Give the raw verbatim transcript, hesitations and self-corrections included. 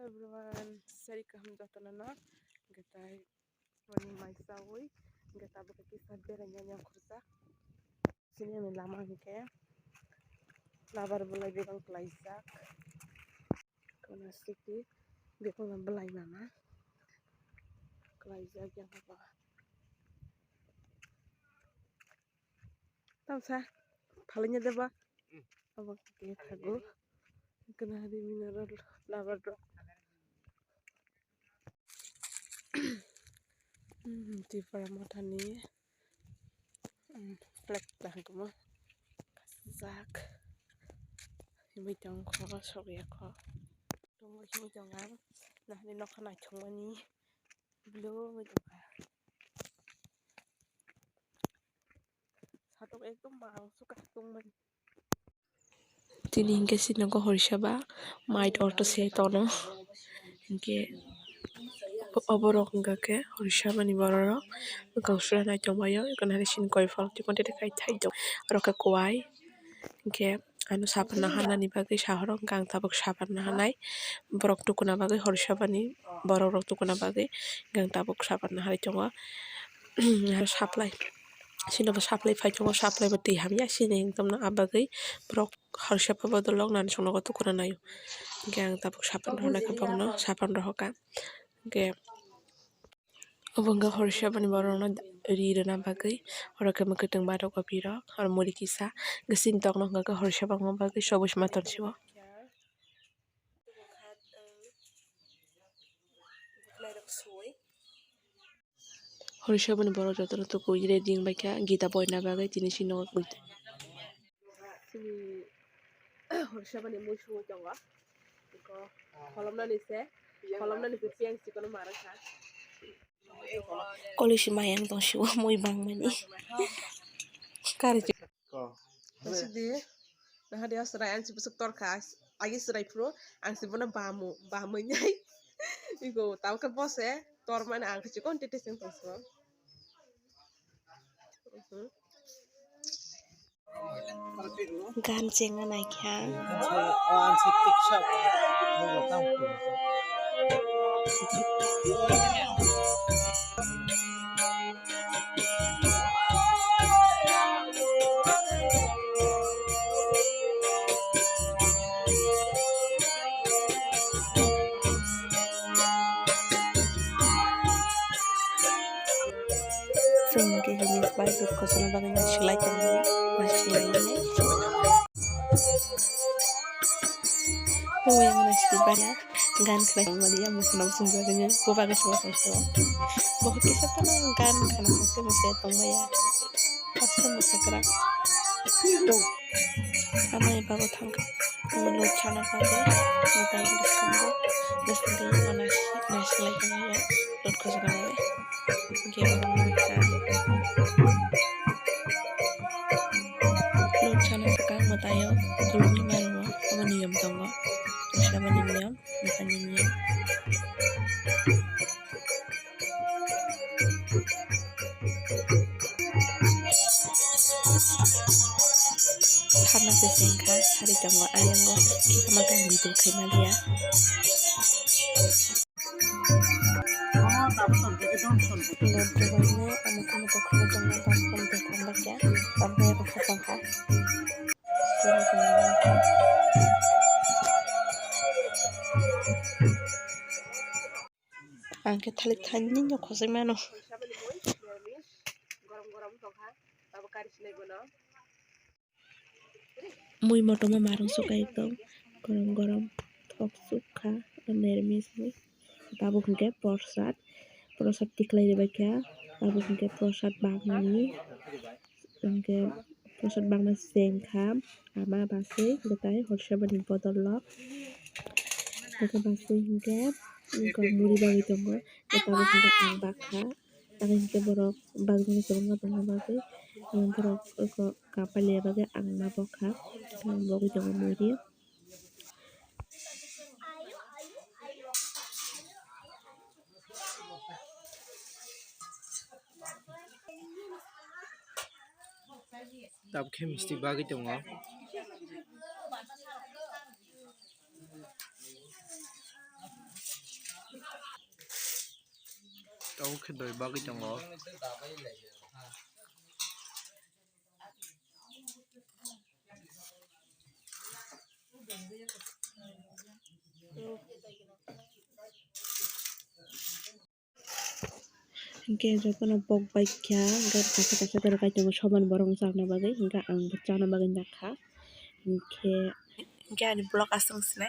Everyone, sari kaham jotono no. Hwnkhe tai wani mai chawi, hwnkhe tabuk kisa beraina yang khurjak. Chini ani lama hwnkhe labar belai bebak klaijak. Kono siki bebak belai mama klaijak yang apa. Tamsa, phalinya deba. Abo ke thago. Kena hari mineral labar rok. Hmm, Tripura Mothani, hmm, flag tang kemo. Kajak. Himui tong kho, sok ya kho. Tong himui tong ang. Nahani nokha naithok mani. Blue himui tong kha. Satok ekdom mang suka tong mani. Tini hingke sinogo horisa ba mai orto se tono. Hingke oborok hingka khe horisa bani bororok bwkang sura nai tongbaio. Ekon hai sini koi phalti konte kai thai tong aro khe kowai. Hingke ano sapan naharnani bagwi sahorok hingke ang tabuk sapan naharnai borok tukuna bagwi horisa bani borok rok tukuna bagwi hingke ang tabuk sapan naharwi tongo. Aro supply. Sinobo supply phai tongo, supply bo twi hamya sini ekdom no ah bagwi borok horsa pa bodol rok nani songnogo tukuna naio. Hingke ang tabuk sapan rohornai khe borokno sapan rohorkha. Hingke obo hingke horsa boni borokno ri rwna bagwi oro khe mwkhwtwng batok o birok oro muri kisa hingke sini tokno hingka khe horsa bangma bagwi sobo sima tonsio. Horisa boni borok jotono tukui ready wngbaikha gita boina bagwi tini sini nogo. Sini horisa boni mui sungui tongo. Iko kholomnani se, kholomnani se piyang chikon ma rwkha. Koli si mayang tong sio mui bangmani. Kari. Sidi, naha dia serai ang si busuk torkha, agi serai pro, ang si bono bamu, bamui nyai. Igo, tau ke bose, tor mana ang kecil kon tete sing tong so. Gan chenga naikha. Chwng khe hini bai rwkho chwng bagwi ma swlai tongmani, ma swlai mani. Omo yang ma swlai bana gan khwlai tongmani, yang mukhang swngjagwi bo bagwi swlai tongkho. Bo kisa phano gan khana hwnkhe mwsai tongmaya. Aswk mwsakra. Ama eba bo thangkha. Omo loot sana kha khe, mobile bwskango, bwskango nasi, nasi lai tongmani, loot khojagani. Hingke oro nukha. Loot sana swkang mwtaio khulumni mano, omo niyom tongo. Saboni niyom, mwtani niyom. Sana se sengkha, sari tongo, ayango, ama kang bidil khaima liya. Ang khe thalik thani no khosoi mano. Mui motom o marung sukha ekdom gorom gorom thok sukha nirmis mui. Tabuk hwnkhe prosad, prosad tiklai ribaikha. Tabuk hwnkhe prosad bangmani hwnkhe prosad bangma chengkha ama bwsai bwtai horsabani bodol o. Hwnkhe bwsai hwnkhe muri bagwi tongo. Tabuk hwnkhe ang bakha. Abo hinkhe borok bagwi kwbangma tongna bagwi, borok eko kapalia bagwi ang ma bokha, ang bogwi tongo muri. Tabukhe misti bagwi tongo. Tabuk khe doi bagwi tongo. Hinkhe jotono pok bai kha, hinkhe kaisa kaisa doro kaitor soban borok chana bagwi, hinkhe ang bo chana bagwi nakha. Hinkhe, hinkhe ani vlog aswk se.